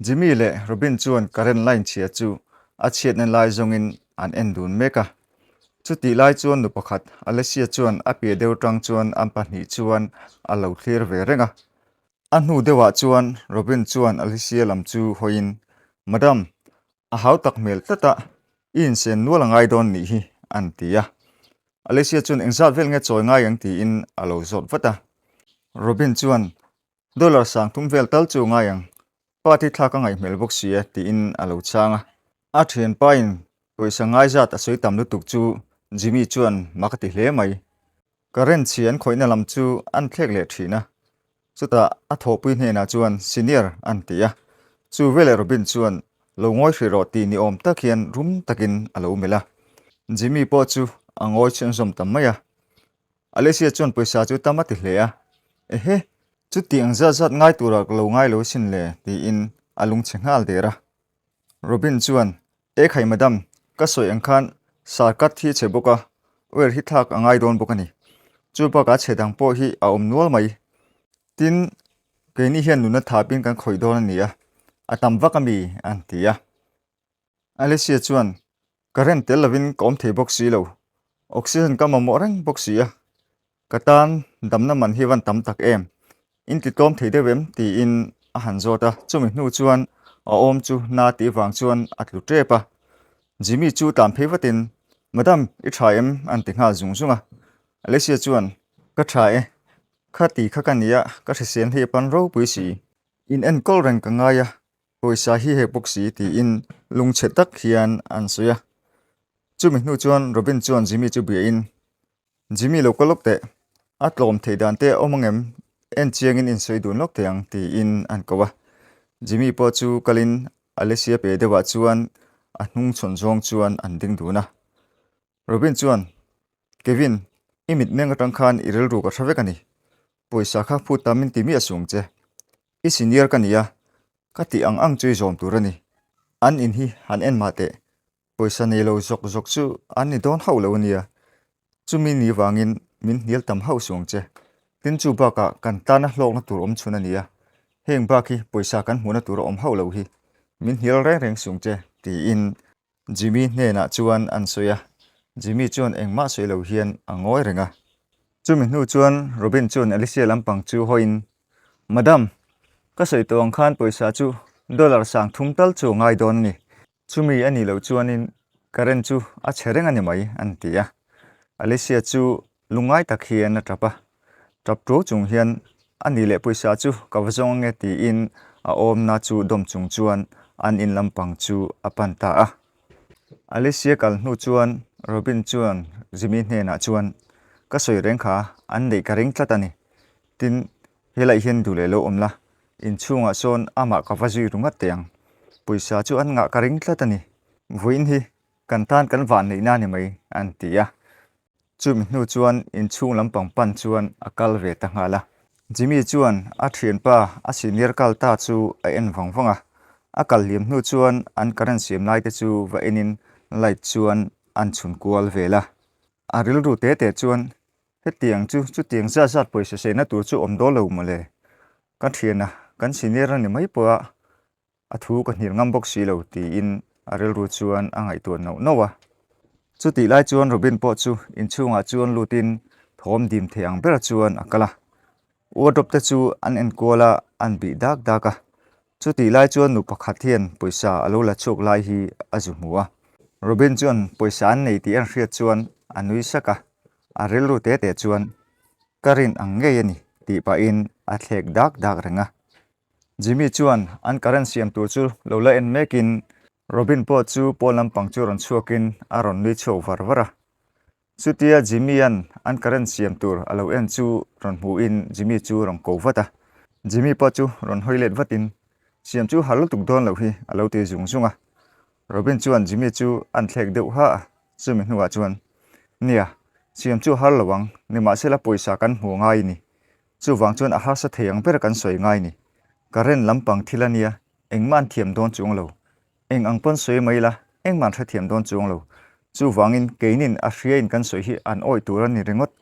Jimmy leh Robin chuan current line chhia chu a chhiatna lai zawngin an en dun mek a. Chutih lai chuan nu pakhat Alessia chuan a piah deuh tang chuan an pahnih chuan a lo thlir ve reng a. A hnu deuhah chuan Robin chuan Alessia lam chu hawiin, Madam, a hau tak hmel tlat a, i insen nual a ngai dawn nih hi, an ti a. Alessia chuan engzat vel nge chawi ngai ang tiin a lo zawt vat a. Robin chuan, Dollar 3000 vel tal chu ngai ang, pa thi thlak a ngaih hmel bawk si e tiin a lo chhang a. A thianpain pawisa ngai zat a sawi tam lutuk chu Jimmy chuan mak a ti hle mai. Current chhi an khawihna lam chu an thlek leh thin a, chutah a thawhpui hnenah chuan Senior an ti a, chu veleh Robin chuan lo ngawi hrih rawh tih ni awm tak hian rum takin a lo melh a. Jimmy pawh chu a ngawi chhunzawm ta mai a. Alessia chuan pawisa chu tam a ti hle a, Ehe, chutiang zat zat ngai turah ka lo ngai lo sin le, tiin a lungchhe nghal der a. Robin chuan, E khai madam, ka sawi ang khan sarkat hi chhe bawk a, wire hi thlak a ngai dawn bawk a ni. Chu bakah chhe dang pawh hi a awm nual mai. Tin, keini hian nuna thapin kan khawih dawn a ni a, a tam vak a mi, an ti a. Alessia chuan, Current tel lovin ka awm thei bawk si lo, oxygen ka mamawh reng bawk si a, ka tan damna man hi van tam tak em, in ti tlawm thei deuh em? tiin a han zawt a, chumi hnu chuan a awm chu na tih vang chuan a tlu tep a. Jimmy chu tlan phei vatin, Madam, i tha em? an ti nghal zung zung a. Alessia chuan, Ka tha e, kha ti kha ka nia, ka hrisel hi a pan ropui si, in enkawl reng ka ngai a, Pawisa hi hek bawk si tiin lungchhe tak hian an sawi a. Chumi hnu chuan Robin chuan Jimmy chu biahin, Jimmy lo kal lawk teh, a tlawm theih dan te a awm angem? En chiangin insawi dun lawk thei ang tiin an ko a. Jimmy pawh chu kalin Alessia pe deuhah chuan a hnung chhawn zawng chuan an ding dun a. Robin chuan, Kevin, i mitmeng atang khan i rilru ka hre vek a ni. Pawisa kha phut tam min ti miah suh ang che. I senior ka ni a, ka tih ang ang chu i zawm tur a ni. An in hi han en mah teh, pawisa nei lo zawk zawk chu an ni dawn hauh lo a nia. Chumi ni vangin min hnial tam hauh suh ang che. Tin chu bakah kan tana hlawkna tur awm chhun a ni a, heng bak hi pawisa kan hmuhna tur a awm hauh lo hi. Min hnial reng reng suh ang che, tiin Jimmy hnenah chuan an sawi a, Jimmy chuan engmah sawi lo hian a ngawi reng a. Chumi hnu chuan Robin chuan Alicia lampang chu hawiin, Madam, ka sawi tawh ang khan pawisa chu dollar 3000 tal chu a ngai dawn a ni. Chumi a nih loh chuanin current chu a chhe reng a ni mai, an ti a. Alicia chu Lungngai tak hian a tap a, tap tuau chung hian a ni leh pawisa chu ka va zawng ange tiin a awmna chu dawm chung chuan an in lampang chu a pan ta a. Alicia kal hnu chuan Robin chuan Jimmy hnenah chuan, Ka sawi reng kha an neih ka ring tlat a ni. Tin, helaiah hian duh leh lo awm la, inchhungah sawn amah ka va zui ru ngat teh ang. Pawisa chu an ngah ka ring tlat a ni. Vawiin hi kan tan kan vanneihna a ni mai, an ti a. Chumi hnu chuan inchhung lampang pan chuan a kal ve ta nghal a. Jimmy chuan a thianpa a senior kal ta chu a en vang vang a. A kal hliam hnu chuan an current siam lai te chu va enin light chuan an chhun kual vel a. A rilru te te chuan hetiang chu chutiang zat zat pawisa seina tur chu awm dawn lo mawle. Ka thiana kan senior a ni mai pawh a, A thu ka hnir ngam bawk si lo tiin a rilru chuan a ngaihtuah nauh nauh a. Chutih lai chuan Robin pawh chu inchhungah chuan lutin thawm dim thei ang ber chuan a kal a. Wardrobe te chu an enkual a, an bih dak dak a. Chutih lai chuan nu pakhat hian pawisa a lo la chhuak lai hi a zu hmu a. Robin chuan pawisa an nei tih an hriat chuan a nui sak a, a rilru te te chuan ka rin ang ngei a ni tih pahin a thlek dak dak reng a. Jimmy chuan an current siam tur chu lo la en mekin Robin pawh chu pawn lampang chu rawn chhuakin a rawn nui chhuak var var a. Chutia Jimmy-a'n an current siam tur a lo en chu rawn hmuhin Jimmy chu rawn ko vat a. Jimmy pawh chu rawn hawi let vatin, Siam chu har lutuk dawn loh hi a lo ti zung zung a. Robin chuan Jimmy chu an thlek deuh ha a, chumi hnuah chuan, Nia, siam chu har lo ang, nimahsela pawisa kan hmu ngai i ni. Chuvang chuan a harsa thei ang ber kan sawi ngai ni. Current lampang thil a nia, engmah an thiam dawn chuang lo. Eng ang pawn sawi mai ila, engmah an hrethiam dawn chuang lo. Chuvangin keinin a hriain kan sawi hi an awih tur a ni ringawt.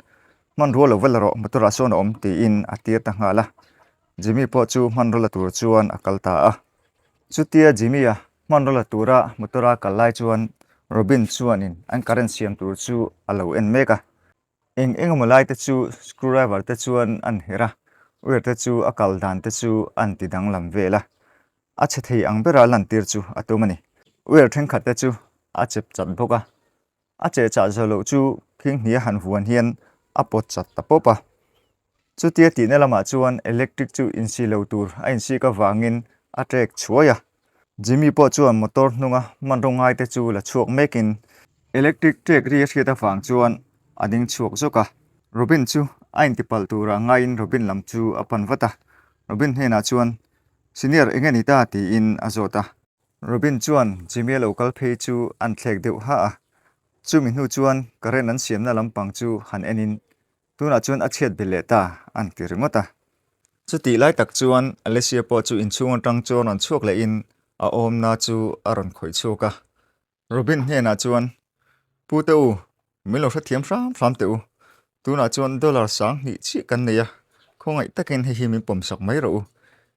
Hmanrua lo va la rawh, motor ah sawn a awm, tiin a tir ta nghal a. Jimmy pawh chu hmanraw la tur chuan a kal ta a. Chutia Jimmy-a hmanraw la tura motor-a kal lai chuan Robin chuanin an current siam tur chu a lo en mek a. Eng eng emaw lai te chu screwdriver te chuan an herh a, wire te chu a kal dan te chu an ti danglam vel a. A chhe thei ang bera lantir chu a tum a ni. Wire thenkhat te chu a chep chat bawk a. A cheh chah zo loh chu khing hnih a han vuan hian a pawt chat ta pawp a. Chutia tihna lamah chuan electric chu insi lo tur a insik avangin a trek chhuai a. Jimmy pawh chuan motor hnunga hmanraw ngaite chu la chhuak mekin electric trek ri a hriat avang chuan a ding chhuak zawk a. Robin chu a intipalh turah ngaiin Robin lam chu a pan vat a. Robin hnenah chuan, Senior eng nge ni ta? tiin a zawt a. Robin chuan Jimmy a lo kal phei chu an thlek deuh ha a, chumi hnu chuan current an siamna lampang chu han enin tunah chuan a chhiat belh leh ta an ti ringawt a. Chutih lai tak chuan Alessia pawh chu inchhung atang chuan rawn chhuak lehin a awmna chu a rawn khawih chhuak a. Robin hnenah chuan, Pu te u, min lo hrethiam hram hram teh u. Tunah chuan dollar 2000 chiah kan nei a, khawngaih takin hei hi min pawmsak mai rawh u.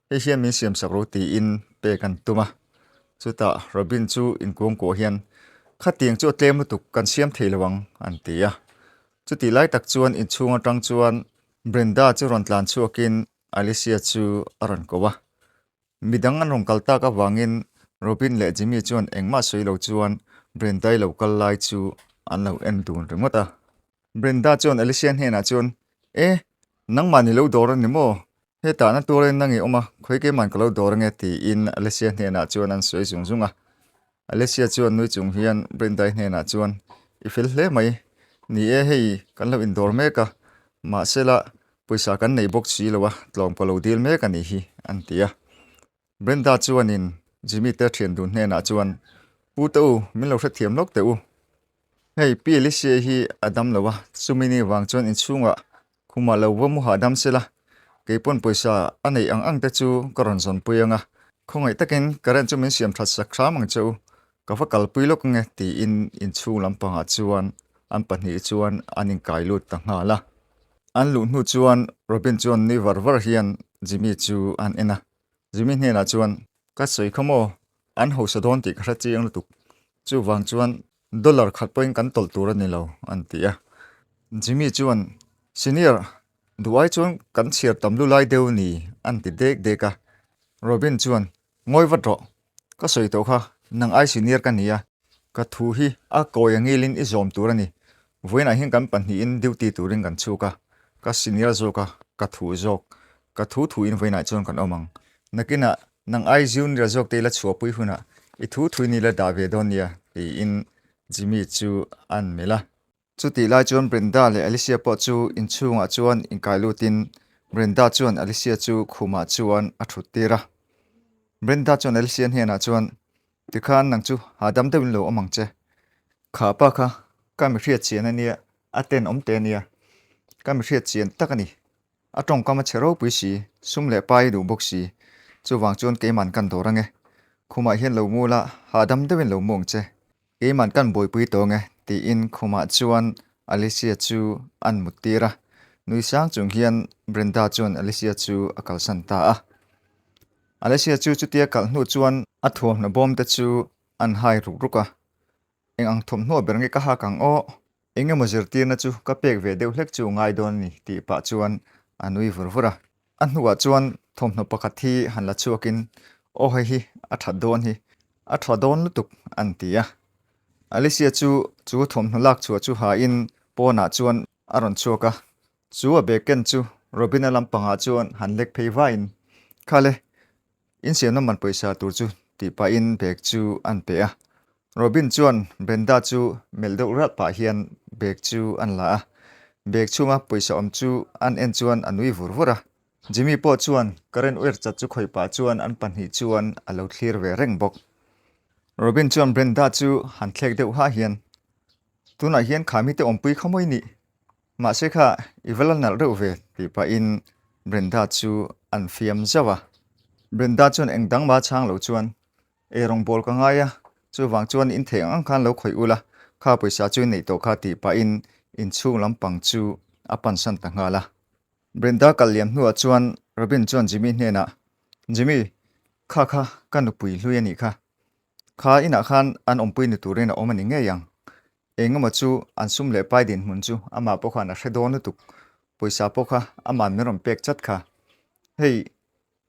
Hei hian min siamsak ro tiin pek an tum a. Chutah Robin chu inkuangkuah hian, Khatiang chu a tlem lutuk, kan siam thei lo ang, an ti a. Chutih lai tak chuan inchhung atang chuan Brenda chu rawn tlan chhuakin Alicia chu a rawn ko a. Midang an rawn kal tak avangin Robin leh Jimmy chuan engmah sawi lo chuan Brenda-i lo kal lai chu an lo en dun ringawt a. Brenda chuan Alicia hnenah chuan, E, nangmah ni lo dawr a ni maw? Hetah na tuarin nang i awm a, khawi keiman ka lo dawr ange tiin Alicia hnenah chuan an sawi zung zung a. Alicia chuan nui chung hian Brenda-i hnenah chuan, I fel hle mai. Ni e, hei kan lo indawr mek a, mahsela Pawisa kan nei bawk si lo a, tlawm ka lo dil mek a nih hi, an ti a. Brenda chuanin Jimmy te thian dun hnenah chuan, Pu te u, min lo hrethiam lawk teh u. Hei, Pi Alicia hi a dam lo a, chumi ni vang chuan inchhungah khumah lo va mu hahdam se la, kei pawn pawisa a neih ang ang te chu ka rawn zawnpui ang a, khawngaih takin current chu min siam that sak hram ang che u, ka va kalpui lawk ang e, tiin inchhung lampangah chuan an pahnih chuan an inkai lut ta nghal a. An luh hnu chuan Robin chuan nui var var hian Jimmy chu an en a, Jimmy hnenah chuan, Ka sawi kha maw, an hausa dawn tih ka hre chiang lutuk, chuvang chuan dollar khat pawhin kan tawlh tur a ni lo, an ti a. Jimmy chuan, Senior, duh ai chuan kan chhiar tam lu lai deuh ni, an ti dek dek a. Robin chuan, Ngawi vat rawh, ka sawi tawh kha, nang ai senior ka ni a, ka thu hi a kawi angilin i zawm tur a ni, vawiinah hian kan pahnihin duty turin kan chhuk a, ka senior zawk a, ka thu zawk, ka thu thuin vawiinah chuan kan awm ang, nakinah nang ai junior zawk te i la chhuahpui hunah i thu thuin i la dah ve dawn nia, tiin Jimmy chu a melh a. Chutih lai chuan Brenda leh Alicia pawh chu inchhungah chuan inkai lutin Brenda chuan Alicia chu khumah chuan a thut tir a. Brenda chuan Alicia hnenah chuan, Tikhan nang chu hahdam deuhin lo awm ang che. Kha pa kha ka mi hriat chian a nia, a tenawm teh a nia. Ka mi hriat chian tak a ni. A tawngkam a chhe ropui si, sum leh pai duh bawk si. Chuvang chuan keiman kan dawr ange. Khumah hian lo mu la, hahdam deuhin lo mu ang che. Keiman kan buaipui tawng e, tiin khumah chuan Alicia chu an mut tir a. Nui sang chung hian Brenda chuan Alicia chu a kalsan ta a. Alicia chu chutia kalh hnu chuan a thuamhnaw bawm te chu an hai ruk ruk a. Eng ang thawmhnaw ber nge ka hak ang aw? Eng emaw zirtirna chu ka pek ve deuh hlek chu ngai dawn a ni tih pah chuan a nui vur vur a. A hnuah chuan thawmhnaw pakhat hi han la chhuakin, Aw hei hi a that dawn hi, a tha dawn lutuk an ti a. Alicia chu chu thawmhnaw lak chhuah chu hain pawnah chuan a rawn chhuak a, chu a bag ken chu Robina lampangah chuan han lek phei vain, Khale, Insiamna man pawisa tur chu tih pahin bag chu an pe a. Robin chuan Brenda chu melh deuh ralh pah hian bag chu an la a. Bag chhunga pawisa awm chu an en chuan a nui vur vur a. Jimmy pawh chuan current wire chat chu khawih pah chuan an pahnih chuan a lo thlir ve reng bawk. Robin chuan Brenda chu han thlek deuh ha hian, Tunah hian kha mite awmpui kha mawi nih? Mahse kha i va la nalh reuh ve tih pahin Brenda chu an fiam zauh a. Brenda chuan eng dang ma chhang lo chuan, Ei rawngbâwl ka ngai a, chuvang chuan in theih ang ang khan lo khawih ula, kha pawisa chu i neih tawh kha tih pahin inchhung lampang chu a pansan ta nghal a. Brenda kal liam hnuah chuan Robin chuan Jimmy hnenah, Jimmy, Kha kha ka nupui hlui a nih kha. Kha inah khan an awmpui ni turin a awm a ni ngei ang. Eng emaw chu an sum leh pai dinhmun chu amah pawh khan a hre dawn lutuk. Pawisa pawh kha ama'n min rawn pek chat kha. Hei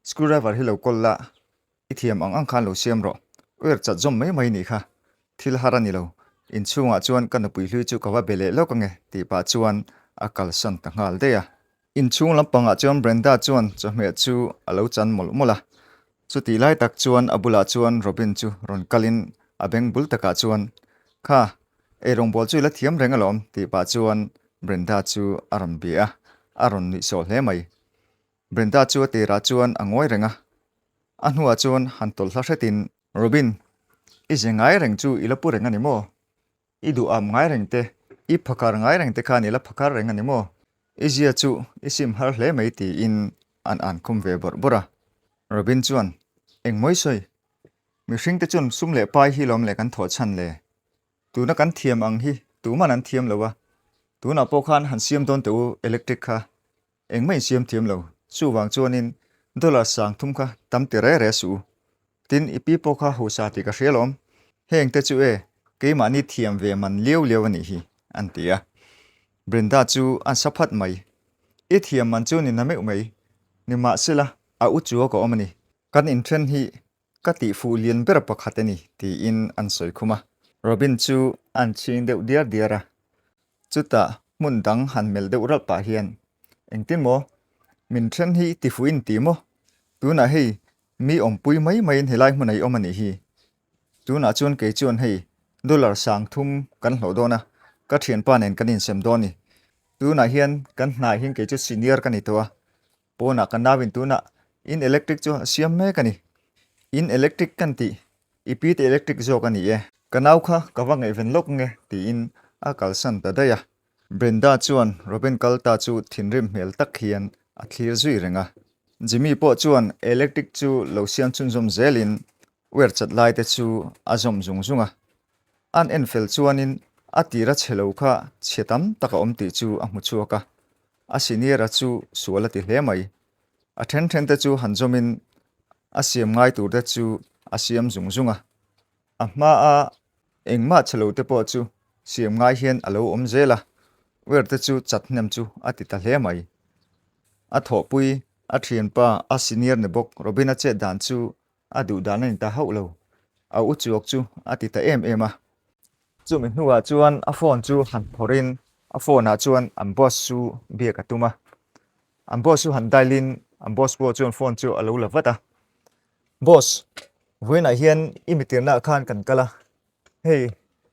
screwdriver hi lo kawl la, i thiam ang ang khan lo siam rawh. Uer chat zawm mai mai nih kha. Thil har a ni lo. Inchhungah chuan ka nupui hlui chu ka va be leh lawk ange tih pah chuan a kalsan ta nghal daih a. Inchhung lampangah chuan Brenda chuan chawhmeh chu a lo chan mawlh mawlh a. Chutih lai tak chuan a bulah chuan Robin chu rawn kalin a beng bul takah chuan, Kha, eirawngbawl chu i la thiam reng alawm tih pah chuan Brenda chu a rawn bia a, a rawn nuih sawh hle mai. Brenda chu a tirah chuan a ngawi reng a, a hnuah chuan han tawlh hla hretin, Robin, i ze ngai reng chu i la pu reng a ni maw? I duham ngai reng te, i phakar ngai reng te khan i la phakar reng a ni maw? I zia chu i sim har hle mai tiin an an khum ve bawrh bawrh a. Robin chuan, Eng mawi sawi? Mihring te chuan sum leh pai hi lawm leh kan thawh chhan le. Tuna kan thiam ang hi tuman an thiam lo a, tunah pawh khan han siam dawn teh u electric kha. Engmah in siam thiam lo, chuvang chuanin dollar 3000 kha tam ti re re suh u. Tin, i pi pawh kha hausa tih ka hria lawm. Heng te chu e, keimahni thiam ve man liau liau a nih hi, an ti a. Brenda chu an sa phat mai. I thiam man chu ni na meuh mai. Nimahsela, a u chu a ka awm a ni. Kan inthen hi ka tihfuh lian ber pakhat a ni, tiin an sawi khum a. Robin chu an chhing deuh diar diar a. Chutah hmun dang han melh deuh ralh pah hian, Engtin maw? Min then hi tifuh in ti maw? Tunah hei mi awmpui mai maiin helai hmunah i awm a nih hi. Tunah chuan kei chuan hei dollar 3000 kan hlawh dawn a, ka thianpa nen kan insem dawn ni. Tunah hian kan hnai hian kei chu senior ka ni tawh a, Pawnah ka nauin tunah in electric chu a siam mek a ni. In electric kan tih, i pi te electric zawk a ni e. Ka nau kha ka va ngaihven lawk nge tiin a kalsan ta daih a. Brenda chuan Robin kal ta chu thinrim hmel tak hian a thlir zui reng a. Jimmy pawh chuan electric chu lo siam chhunzawm zelin wire chat lai te chu a zawm zung zung a. An en fel chuanin a tira chhe lo kha chhe tam tak a awm tih chu a hmu chhuak a. A senior-a chu sual a ti hle mai. A then then te chu han zawmin a siam ngai tur te chu a siam zung zung a. A hmaa engmah chhe lo te pawh chu siam ngai hian a lo awm zel a, wire te chu chat hnem chu a ti ta hle mai. A thawhpui, a thianpa, a senior ni bawk Robin-a chet dan chu A duh dan a ni ta hauh lo. A u chuak chu a ti ta em em a. Chumi hnuah chuan a phone chu han phawrhin a phone ah chuan an boss chu biak a tum a. An boss chu han dial in an boss pawh chuan phone chu a lo la vat a. Boss, vawiinah hian i mitirna ah khan kan kal a. Hei,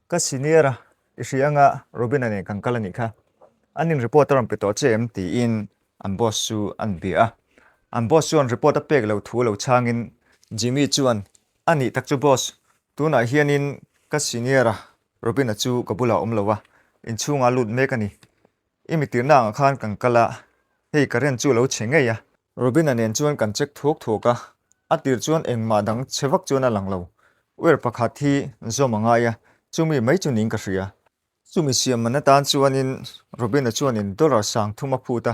ka senior a, i hria anga Robin-a nen kan kal a nih kha. An in report a rawn pe tawh che em? tiin an boss chu an bia a. An boss chuan report a pek lo thu a lo chhangin Jimmy chuan, A nih tak chu boss, tunah hianin ka senior a, Robin-a chu ka bulah a awm lo a, inchhungah a lut mek a ni. I mitirna angah khan kan kal a, hei current chu a lo chhe ngei a. Robin-a nen chuan kan check thuak thuak a, a tir chuan engmah dang chhe vak chuan a lang lo. Wire pakhat hi zawm a ngai a, chumi mai chu niin ka hria. Chumi siam man atan chuanin Robin-a chuanin dollar 3000 a phut a,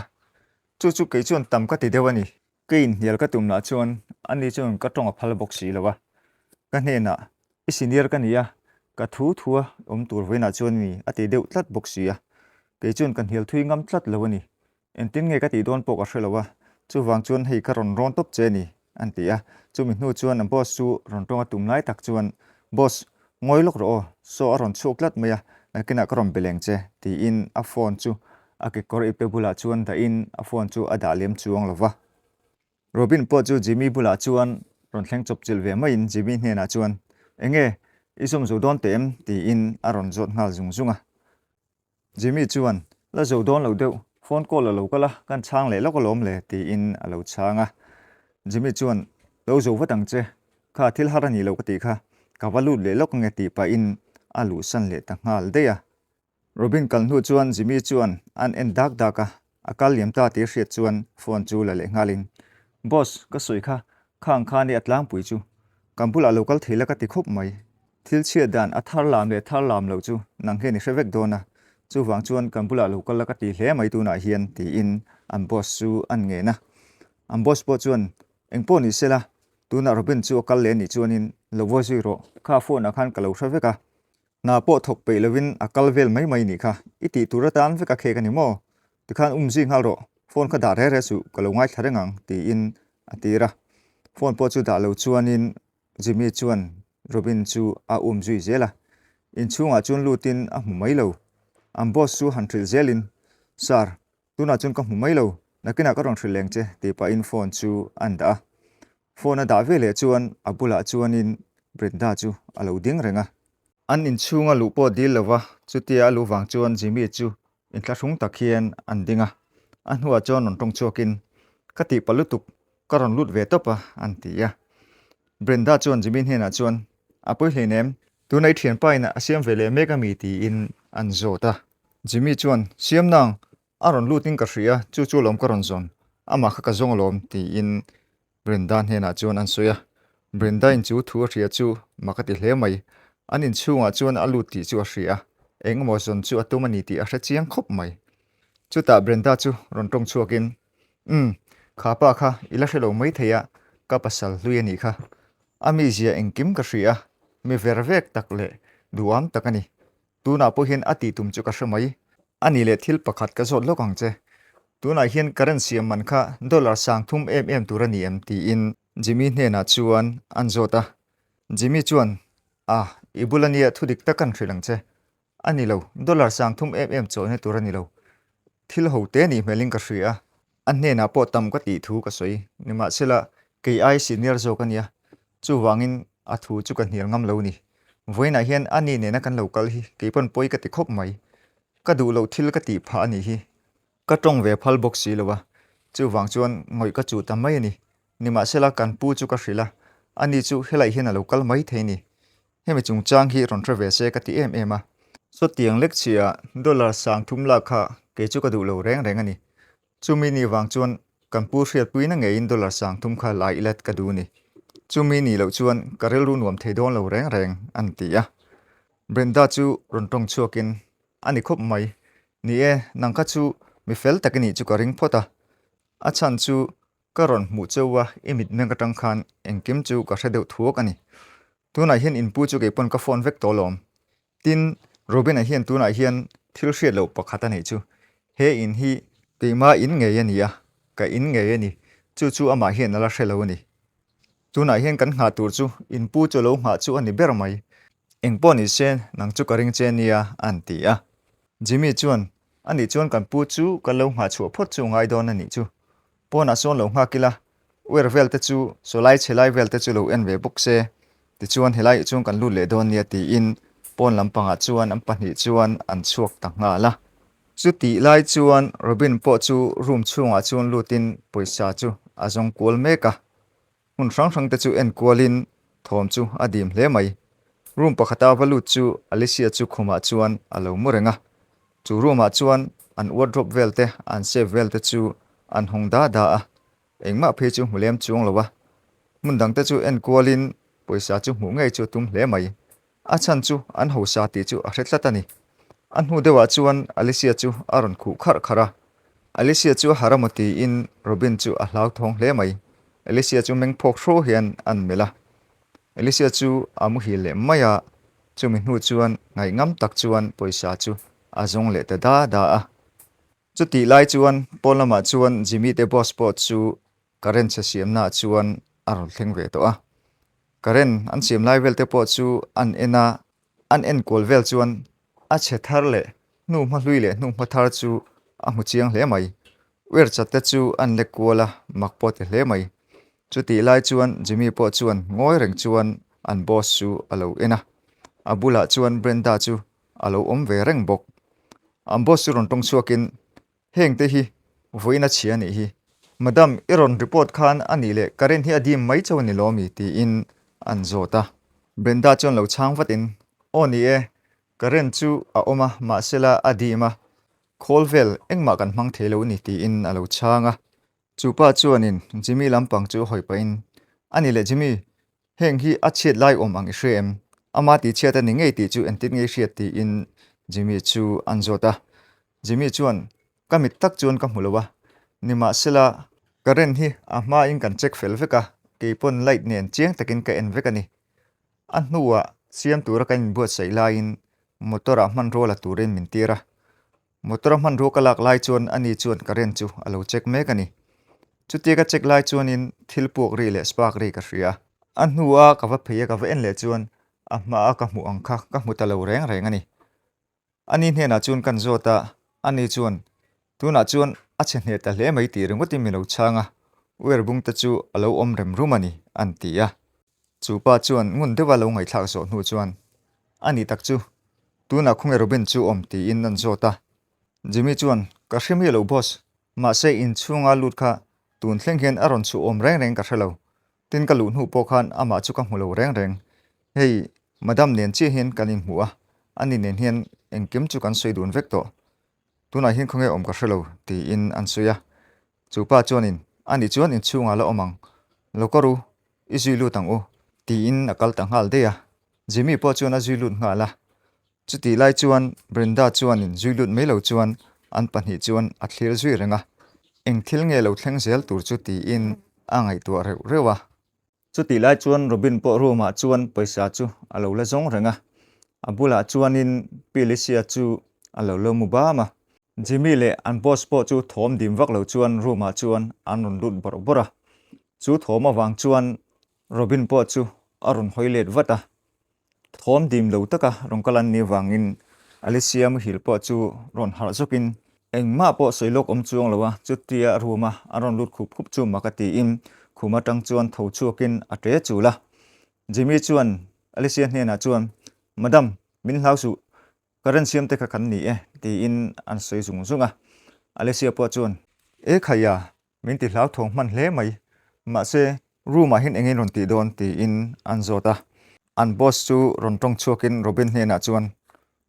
chu chu kei chuan tam ka ti deuh a ni. Ka inhnial ka tum lah chuan ani chuan ka tawng a phal bawk si lo a, ka hnenah i senior ka ni a, ka thu thu a awm tur vawiinah chuan mi a ti deuh tlat bawk si a, kei chuan ka hnial thui ngam tlat lo a ni. Engtin nge ka tih dawn pawh ka hre lo a, chuvang chuan hei ka rawn rawn tawp che a ni, an ti a. Chumi hnu chuan an boss chu rawn tawng a tum lai tak chuan, Boss, ngawi lawk rawh aw, saw a rawn chhuak tlat mai a, nakinah ka rawn be leng che, tiin a phone chu a kekawr ipte bulah chuan dahin a phone chu a dah lem chuang lo va. Robin pawh chu Jimmy bulah chuan rawn thleng chawp chilh ve maiin Jimmy hnenah chuan, Enge, i zawm zo dawn teh em? tiin a rawn zawt nghal zung zung a. Jimmy chuan, La zo dawn lo deuh, phone call a lo kal a, kan chhang leh lawk alawm le, tiin a lo chhang a. Jimmy chuan, Lo zo vat ang che, kha thil har a ni lo ka tih kha, ka va lut leh lawk ange tih pahin a luhsan leh ta nghal daih a. Robin kal hnu chuan Jimmy chuan an en dak dak a, a kal liam ta tih a hriat chuan phone chu la leh nghalin, Boss, ka sawi kha, khang khan i a tlangpui chu, kan bulah lo kal thei la ka ti khawp mai. Thil chhiat dan a thar lam leh thar lam loh chu nang hian i hre vek dawn a, chuvang chuan kan bulah lo kal la ka ti hle mai tunah hian, tiin an boss chu an ngen a. An boss pawh chuan, Engpawh ni sela. Tunah Robin chu a kal leh anih chuanin lo vawi zui rawh, kha phone ah khan ka lo hre vek a, hna pawh thawk peih lovin a kal vel mai mai nih kha, i tih tur atan vek a khek a ni maw? Tikhan um zui nghal rawh, phone kha dah reh reh suh, ka lo ngaithla reng ang tiin a tir a. Phone pawh chu dah lo chuanin Jimmy chuan Robin chu a um zui zel a, inchhungah chuan lutin a hmu mai lo. An boss chu han hrilh zelin, Sir, Tunah chuan ka hmu mai lo, nakinah ka rawn hrilh leng che tih pahin phone chu a dah a. Phone a dah ve leh chuan a bulah chuanin Brenda chu a lo ding reng a. An inchhunga luh pawh dil lo va, chutia a luh vang chuan Jimmy chu inthlahrung tak hian an ding a. A hnuah chuan rawn tawng chhuakin, Ka tihpalh lutuk, ka rawn lut ve tawp a, an ti a. Brenda chuan Jimmy hnenah chuan, A pawi hleinem, tuna i thianpa in a siam ve leh mek a mi tiin an zawt a. Jimmy chuan, Siam nang, a rawn lut in ka hria, chu chu alawm ka rawn zawn, amah kha ka zawng alawm tiin Brenda hnenah chuan an sawi a. Brenda in chu thu a hria chu mak a ti hle mai. An inchhungah chuan a lut tih chu a hria a, eng emaw zawn chu a tum a ni tih a hre chiang khawp mai. Chutah Brenda chu rawn tawng chhuakin, Umm, kha pa kha i la hre lo mai thei a, ka pasal hlui a nih kha. A mizia engkim ka hria a, mi ver vek tak leh duham tak a ni. Tunah pawh hian a tih tum chu ka hre mai. A nih leh thil pakhat ka zawt lawk ang che. Tunah hian current siam man kha dollar sang thum em em tur a ni em? tiin Jimmy hnenah chuan an zawt a. Jimmy chuan, Ah, i bul a nia thu dik tak kan hrilh ang che. A ni lo, dollar sang thum em em chawina tur a ni lo. Thil ho te nih hmelin ka hria a. A hnenah pawh tam ka tih thu ka sawi. Nimahsela, kei ai senior zawk a nia. Chuvangin a thu chu ka hnial ngam lo ni. Vawiinah hian a ni nena kan lo kal hi kei pawn pawi ka ti khawp mai. Ka duh loh thil ka tih phah a nih hi. Ka tawng ve phal bawk si lo a, chuvang chuan ngawih ka chuh ta mai a ni. Nimahsela kan pu chu ka hrilh a, ani chu helai hian a lo kal mai thei ni. Hemi chungchang hi rawn hre ve se ka ti em em a. Sawtiang lek chhiah dollar sang thum lak kha kei chu ka duh lo reng reng a ni. Chumi ni vang chuan kan pu hriatpuina ngeiin dollar sang thum kha la ila ka duh ni. Chumi ni loh chuan ka rilru nuam thei dawn lo reng reng an ti a. Brenda chu rawn tawng chhuakin a ni khawp mai. Ni e, nang kha chu mi fel tak i nih chu ka ring phawt a. A chhan chu ka rawn hmuh cheu a, i mitmeng atang khan engkim chu ka hre deuh thuak a ni. Tunah hian inpu chu kei pawn ka phone vek tawh alawm. Tin, Robin-a hian tunah hian thil hriat loh pakhat a neih chu. He in hi keimah in ngei a ni a, ka in ngei a ni. Chu chu amah hian a la hre lo a ni. Tunah hian kan nghah tur chu inpu chu a lo nghah chu a ni ber mai. Eng pawh ni se, nang chu ka ring che nia, an ti a. Jimmy chuan, Anih chuan kan pu chu kan lo nghah chhuah phawt chu ngai dawn a nih chu. Pawnah sawn lo nghak ila, uer vel te chu sawlai chhe lai vel te chu lo en ve bawk se, tichuan helai chuan kan lut leh dawn nia tiin pawn lampangah chuan an pahnih chuan an chhuak ta nghal a. Chutih lai chuan Robin pawh chu room chhungah chuan lutin pawisa chu a zawng kual mek a, hmun hrang hrang te chu en kualin thawm chu a dim hle mai. Room pakhata va lut chu Alicia chu khumah chuan a lo mu reng a, Chu room ah chuan an wardrobe vel te, an safe vel te chu an hawng da da a, engmah phei chu hmu lem chuang lo a. Hmun dang te chu en kual in pawisa chu hmuh ngei chu a tum hle mai. A chhan chu an hausa tih chu a hre tlat a ni. A hnu deuh ah chuan Alicia chu a rawn khuh kharh kharh a. Alicia chu a harh a maw tiin Robin chu a hlauthawng hle mai. Alicia chu meng phawk hraw hian an melh a. Alicia chu a muhil leh mai a. Chumi hnu chuan ngaihngam tak chuan pawisa chu a zawng leh ta da da a. Chutih lai chuan pawn lamah chuan Jimmy te boss pawh chu current chhe siamnaah chuan a rawn thleng ve tawh a. Current an siam lai vel te pawh chu an en a, an enkual vel chuan a chhe thar leh hnu hma hlui leh hnu hma thar chu a hmu chiang hle mai. Uer chat te chu an lek kual a, mak pawh ti hle mai. Chutih lai chuan Jimmy pawh chuan ngawi reng chuan an boss chu a lo en a, a bulah chuan Brenda chu a lo awm ve reng bawk. An boss chu rawn tawng chhuakin, Heng te hi vawiin a chhia anih hi. Madam, i rawn report khan a nih leh current hi a dim mai chauh a ni lawmi? tiin an zawt a. Brenda chuan lo chhang vatin, Aw ni e, current chu a awm a, mahsela a dim a, khawl vel engmah kan hmang thei lo a ni tiin a lo chhang a. Chu pa chuanin Jimmy lampang chu hawi pahin, A ni leh Jimmy, heng hi a chhiat lai awm ang i hria em? Ama tih chhiat a ni ngei tih chu entit ngei hriat tiin Jimmy chu an zawt a. Jimmy chuan, Ka mit tak chuan ka hmu lo a, nimahsela current hi a hmain kan check fel vek a. Kei pawn light nen chiang takin ka en vek a ni. A hnuah siam tura kan inbuatsaih laiin motor ah hmanrua la turin min tir a. Motor a hmanrua ka lak lai chuan ani chuan current chu a lo check mek a ni. Chutia ka check lai chuanin thil puak ri leh spark ri ka hria. A hnua ka va phei a ka va en leh chuan a hmaa ka hmuh ang kha ka hmu ta lo reng reng a ni. Ani hnenah chuan kan zawt a, ani chuan, Tunah chuan a chhe hneh ta hle mai tih ringawtin min lo chhang a, uer bung te chu a lo awm rem rum a ni, an ti a. Chu pa chuan ngun deuha lo ngaihthlak zawh hnu chuan, A nih tak chu, tunah khawnge Robin chu awm tiin an zawt a. Jimmy chuan, Ka hre miah lo boss, mahse inchhunga lut kha tun thleng hian a rawn chhuh awm reng reng ka hre lo, Tin ka luh hnu pawh khan amah chu ka hmu lo reng reng. Hei, Madam nen chiah hian kan inhmu a, ani nen hian engkim chu kan sawi dun vek tawh. Tunah hian khawnge awm ka hre lo, tiin an sawi a. Chu pa chuanin, Ani chuan inchhungah la awm ang, lo ka ru, i zui lut ang u, tiin a kal ta nghal daih a. Jimmy pawh chuan a zui lut nghal a. Chutih lai chuan Brenda chuanin zui lut mai lo chuan an pahnih chuan a thlir zui reng a, eng thil nge lo thleng zel tur chu tiin a ngaihtuah reuh reuh a. Chutih lai chuan Robin pawh room ah chuan pawisa chu a lo la zawng reng a, a bulah chuanin Pi Alicia chu a lo lo mu bam a. Jimmy leh an boss pawh chu thawm dim vak lo chuan room ah chuan an rawn lut bawrh bawrh a, chu thawm avang chuan Robin pawh chu a rawn hawi let vat a. Thawm dim lo taka rawn kal an nih vangin Alicia muhil pawh chu rawn harh zawkin engmah pawh sawi lawk awm chuang lo a, chutia room a an rawn lut khup khup chu mak a tiin khum atang chuan tho chhuakin a ṭe chul a. Jimmy chuan Alicia hnenah chuan, Madam, min hlau suh, current siam te kha kan ni e, tiin an sawi zung zung a. Alicia pawh chuan, E khaia, Min ti hlauthawng hman hle mai. Mahse, room ah hian eng in rawn tih dawn tiin an zawt a. An boss chu rawn tawng chhuakin Robin hnenah chuan,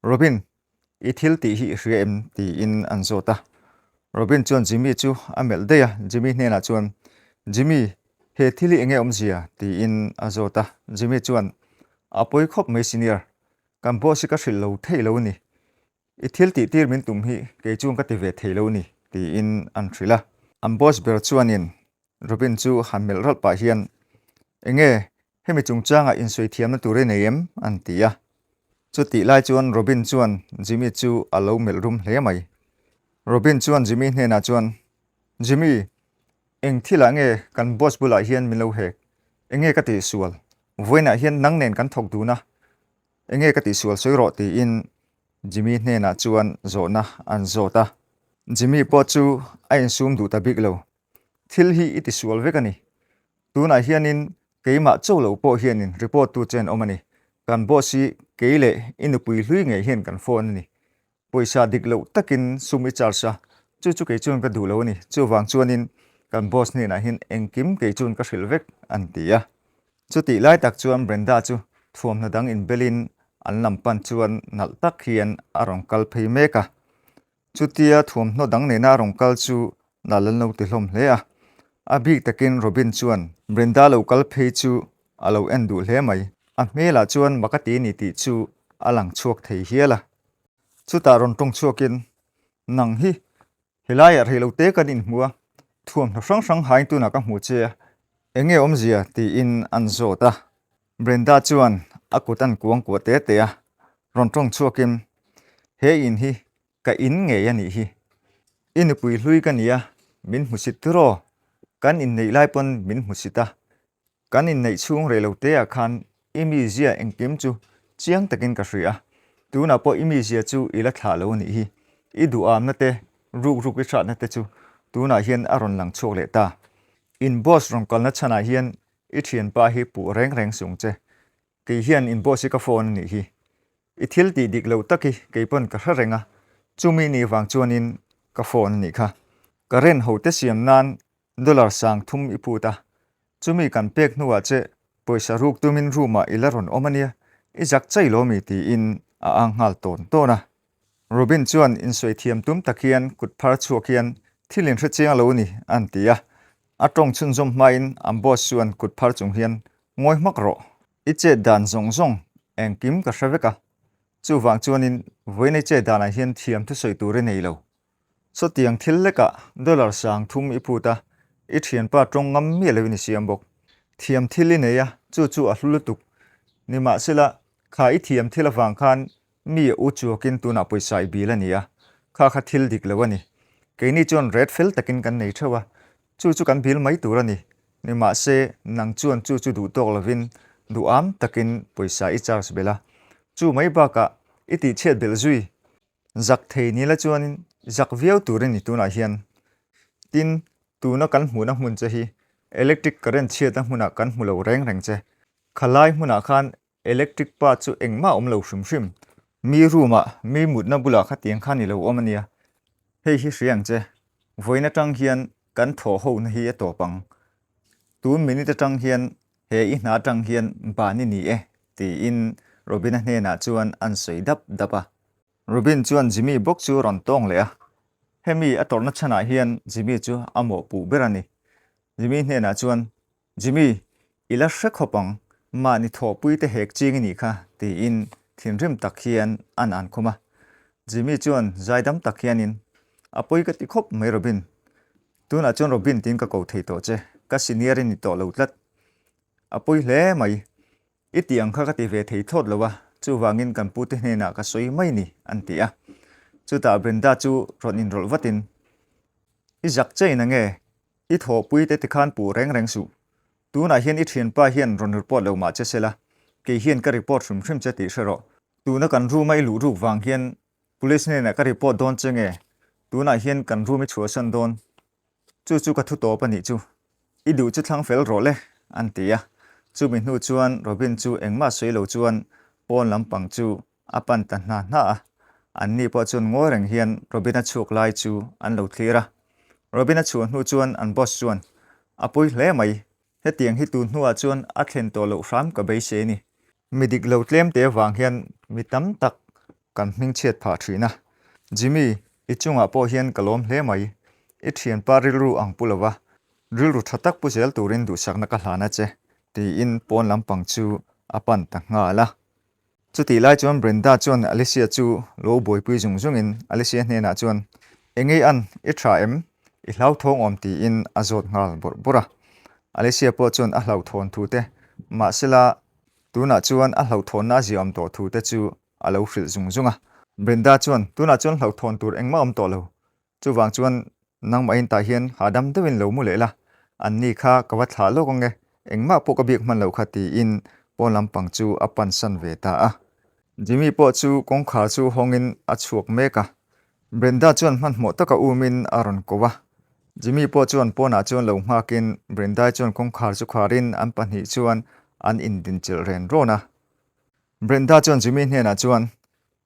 Robin, i thil tih hi i hria em? tiin an zawt a. Robin chuan Jimmy chu a melh daih a, Jimmy hnenah chuan, Jimmy, he thil hi enge awmzia? tiin a zawt a. Jimmy chuan, A pawi khawp mai senior, kan boss hi ka hrilh lo thei lo ni. I thil tih tir min tum hi kei chuan ka ti ve thei lo ni, tiin an hrilh a. An boss ber chuanin Robin chu han melh ralh pah hian, Enge, hemi chungchangah insawi thiamna tur i nei em? an ti a. Chutih lai chuan Robin chuan Jimmy chu a lo melh rum hle mai. Robin chuan Jimmy hnenah chuan, Jimmy, eng thilah nge kan boss bulah hian min lo hek? Enge ka tihsual? Vawiinah hian nang nen kan thawk dun a, Enge ka tihsual sawi rawh tiin Jimmy hnenah chuan zawhna an zawt a. Jimmy pawh chu a insum duh ta bik lo. Thil hi i tisual vek a ni. Tunah hianin keimah cho lo pawh hianin report tu che an awm a ni. Kan boss hi kei leh i nupui hlui ngei hian kan phone a ni. Pawisa dik loh takin sum i charge a, chu chu kei chuan ka duh lo a ni. Chuvang chuanin kan boss hnenah hian engkim kei chuan ka hrilh vek an ti a. Chutih lai tak chuan Brenda chu thuamhnaw dang inbelin an lam pan chuan nalh tak hian a rawn kal phei mek a. Chutia thuamhnaw dang nena a rawn kal chu nalh an lo ti hlawm hle a. A bik takin Robin chuan Brenda lo kal phei chu a lo en duh hle mai. A hmelah chuan mak a ti ni tih chu a lang chhuak thei hial a. Chutah rawn tawng chhuakin, Nang hi, helaiah rei lo te kan inhmu a, thuamhnaw hrang hrang hain tunah ka hmu che a, eng nge awmzia? tiin an zawt a. Brenda chuan a kut an kuang kuah te te a, rawn tawng chhuakin, He in hi ka in ngei a nih hi. I nupui hlui ka ni a, min hmusit tiraw? Kan inneih lai pawn min hmusit a, Kan inneih chhung rei lo te ah khan i mizia engkim chu chiang takin ka hria a, tunah pawh i mizia chu i la thlah lo a nih hi. I duhamna te, ruk ruk i hratna te chu tunah hian a rawn lang chhuak leh ta. In boss rawn kalna chhanah hian i thianpa hi puh reng reng sung che. Kei hian in boss hi ka phone a nih hi. I thil tih dik loh tak hi kei pawn ka hre reng a, chumi nih vang chuanin ka phone a nih kha. Current ho te siam nan Dollar 3000 i put a, chumi kan pek hnuah che pawisa ruk tumin room ah i la rawn awm a nia, i zak chai lo mi tiin a ang nghal tawn tawn a. Robin chuan insawi thiam tum tak hian kut phar chhuak hian thil in hre chiang lo a ni an ti a, a tawng chhunzawm hmain an boss chuan kut phar chung hian ngawi hmak rawh, i chet dan zawng zawng engkim ka hre vek a, chuvang chuanin vawiin i chet danah hian thiam thusawi tur i nei lo. Sawtiang thil lekah dollar 3000 i phut a, i thianpa tawng ngam miah loin i siam bawk. Thiam thil i nei a, chu chu a hlu lutuk. Nimahsela, kha i thiam thil avang khan mi a u chuakin tunah pawisa i bil a ni a, kha kha thil dik lo a ni. Keini chuan ret fel takin kan nei theuh a, chu chu kan bil mai tur a ni. Nimahse, nang chuan chu chu duh tawk lovin duham takin pawisa i charge belh a. Chu mai bakah i tihchhiat belh zui Zak thei ni la chuanin zak viau tur i ni tunah hian. Tin, tuna kan hmuhna hmun che hi electric current chhiatna hmunah kan hmu lo reng reng che. Khalai hmunah khan electric pa chu engmah a awm lo hrim hrim. Mi room ah mi mutna bulah khatiang khan i lo awm a nia. Hei hi hria ang che. Vawiin atang hian kan thawh hona hi a tawp ang. Tun minute atang hian he i hna atang hian ban i ni e tiin Robina hnenah chuan an sawi dap dap a. Robin chuan Jimmy bawk chu rawn tawng leh a, hemi a tawrhna chhanah hian Jimmy chu a mawhpuh ber a ni. Jimmy hnenah chuan, Jimmy, i la hre khawp ang, mahni thawhpui te hek ching i nih kha, tiin thinrim tak hian an an khum a. Jimmy chuan zaidam tak hianin, A pawi ka ti khawp mai Robin, tunah chuan Robin tiin ka ko thei tawh che, ka senior i ni tawh lo tlat. A pawi hle mai, I tih ang kha ka ti ve thei thlawt lo a, chuvangin kan pute hnenah ka sawi mai ni, an ti a. Chutah Brenda chu rawn inrawlh vatin, I zak chein ange, i thawhpui te tikhan puh reng reng suh. Tunah hian i thianpa hian rawn report lo mah che sela, kei hian ka report hrim hrim che tih hre rawh. Tuna kan room a i luh ruk vang hian police hnenah ka report dawn che nge, tunah hian kan room i chhuahsan dawn. Chu chu ka thu tawp a nih chu. I duh chu thlang fel rawh le, an ti a. Chumi hnu chuan Robin chu engmah sawi lo chuan pawn lampang chu a pan ta hna hna a. Anni pawh chuan ngawi reng hian Robin-a chhuak lai chu an lo thlir a. Robin-a chhuah hnu chuan an boss chuan, A pawi hle mai, hetiang hi tun hnuah chuan a thlen tawh loh hram ka beisei a ni. Mi dik lo tlem te avang hian mi tam tak kan hmingchhiat phah thin a. Jimmy, i chungah pawh hian ka lawm hle mai. I thianpa rilru ang pu lova, rilru tha tak pu zel turin duhsakna ka hlan a che, tiin pawn lampang chu a pan ta nghal a. Chutih lai chuan Brenda chuan Alicia chu lo buaipui zung zungin Alicia hnenah chuan, Engei an, i tha em? I hlauthawng awm tiin a zawt nghal bawrh bawrh a. Alicia pawh chuan a hlauhthawn thu te, mahsela tunah chuan a hlauhthawnna a ziaawm tawh thu te chu a lo hrilh zung zung a. Brenda chuan, Tunah chuan hlauhthawn tur engmah awm tawh lo. Chuvang chuan nangmahin tah hian hahdam deuhin lo mu leh la, anni kha ka va thlah lawk ang e, engmah pawh ka biak hman loh kha tiin pawn lampang chu a pansan ve ta a. Jimmy pawh chu kawngkhar chu hawngin a chhuak mek a. Brenda chuan hmanhmawh taka umin a rawn ko a. Jimmy pawh chuan pawnah chuan lo nghakin Brenda-i chuan kawngkhar chu kharin an pahnih chuan an indinchilh ren rawn a. Brenda chuan Jimmy hnenah chuan,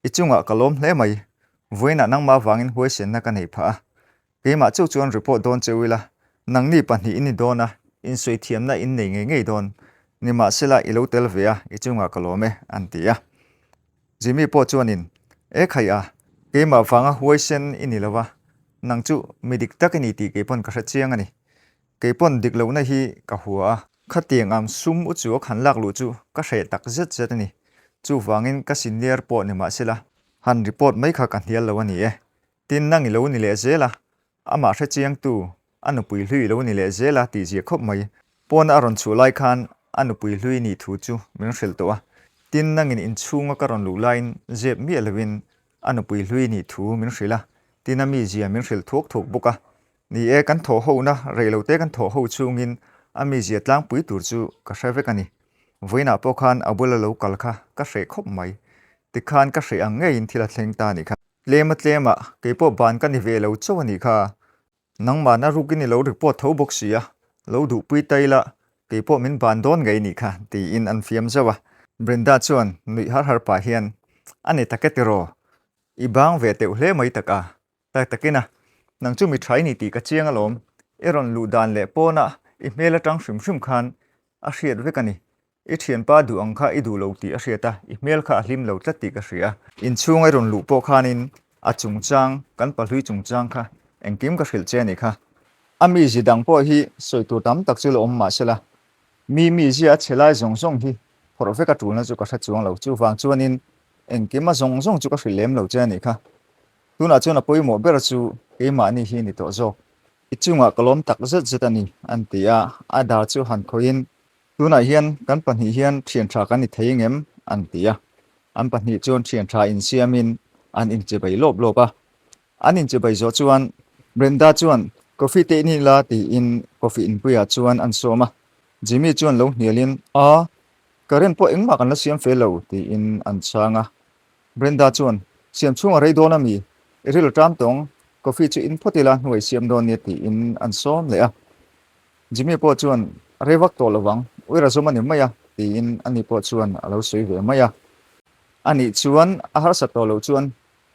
I chungah ka lawm hle mai. Vawiinah nangmah avangin huaisenna ka neih phah a. Keimah chauh chuan report dawn che ila, nangni pahnih in ni dawn a, insawi thiamna in nei ngei ngei dawn. Nimahsela i lo tel ve a, i chungah ka lawm e, an ti a. Jimmy pawh chuanin, E khai a, keimah vanga huaisen i ni lo a, nang chu mi dik tak i ni tih keipawn ka hre chiang a ni. Keipawn dik lohna hi ka hua a. Khatiang ang sum u chu a khan lak luh chu ka hreh tak zet zet a ni. Chuvangin ka senior pawh ni mahsela han report mai kha ka hnial lo a ni e. Tin nang i lo ni leh zel a, amah hre chiangtu a nupui hlui i lo ni leh zel a tih zia khawp mai. Pawna a rawn chhuah lai khan a nupui hlui nih thu chu min hrilh tawh a. Tin nangin inchhunga ka rawn luh laiin zep miah lovin a nupui hlui nih thu min hrilh a, tin a mizia min hrilh thuak thuak bawk a. Ni e, kan thawh hona, reilote kan thawh ho chungin a mizia tlangpui tur chu ka hre vek a ni. Vawiinah pawh khan a bula lo kal kha ka hreh khawp mai. Tikhan ka hreh ang ngeiin thil a thleng ta a nih kha. Tlema tlema, keipawh ban ka ni ve lo chauh a nih kha. Nangmahna rukin i lo report tho bawk si a, lo duhpui ta ila, keipawh min ban dawn ngei nih kha, tiin an fiam zauh a. Brenda chuan nuih har har pah hian, A ni tak e tiraw? I bang ve teuh hle mai tak a, Tak takin a, nang chu mi tha i ni tih ka chiang alawm. I rawn luh dan leh pawnah i hmel atang hrim hrim khan a hriat vek a ni. I thianpa duh ang kha i duh lo tih a hriat a, i hmel kha a hlim lo tlat tih ka hria. Inchhung i rawn luh pawh khanin a chungchang, kan pahlui chungchang kha engkim ka hrilh che a nih kha. A mizi dang pawh hi sawi tur tam tak chu la awm mahsela, mi mizia a chhe lai zawng zawng hi phawrh vek a tulna chu ka hre chuang lo. Chuvang chuanin engkim a zawng zawng chu ka hrilh lem lo che a nih kha. Tunah chuan a pawimawh ber chu keimahni hi ni tawh zawk. I chungah ka lawm tak zet zet a ni, an ti a, a dar chu han khawihin. Tunah hian kan pahnih hian thian tha kan ni thei ngem? an ti a. An pahnih chuan thian tha insiamin an inchibai lawp lawp a. An inchibai zawh chuan Brenda chuan coffee te in ila tiin coffee inpuiah chuan an sawm a. Jimmy chuan lo hnialin, A, current pawh engmah kan la siam fe lo tiin an chhang a. Brenda chuan, Siam chhung a rei dawn a mi? I ril a ṭam tawng, coffee chu in phawt ila hnuai siam dawn nia tiin an sawm leh a. Jimmy pawh chuan, A rei vak tawh lo vang, uira zawm a ni mai a tiin ani pawh chuan a lo sawi ve mai a. Anih chuan a harsat tawh loh chuan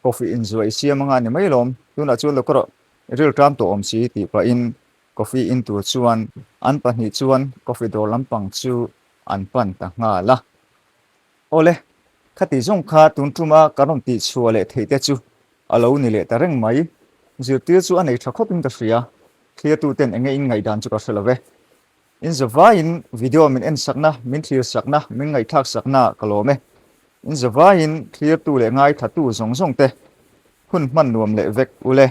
coffee inzuah i siam anga a ni mai lawm, tunah chuan lo ka rawh, i ril ṭam tawh awm si tih pahin coffee in tur chuan an pahnih chuan coffee dawr lampang chu an pan ta nghal a. Awle, khati zawng kha tun tuma kan rawn tih chhuah leh theih te chu a lo ni leh ta reng mai. Zirtir chu a nei tha khawpin ka hria, thlir tuten enge in ngaihdan chu ka hre lo ve. In zavaiin video min en sakna, min thlir sakna, min ngaihthlak sakna ka lawm e. In zavaiin thlirtu leh ngaithatu zawng zawng te hun hman nuam leh vek ule.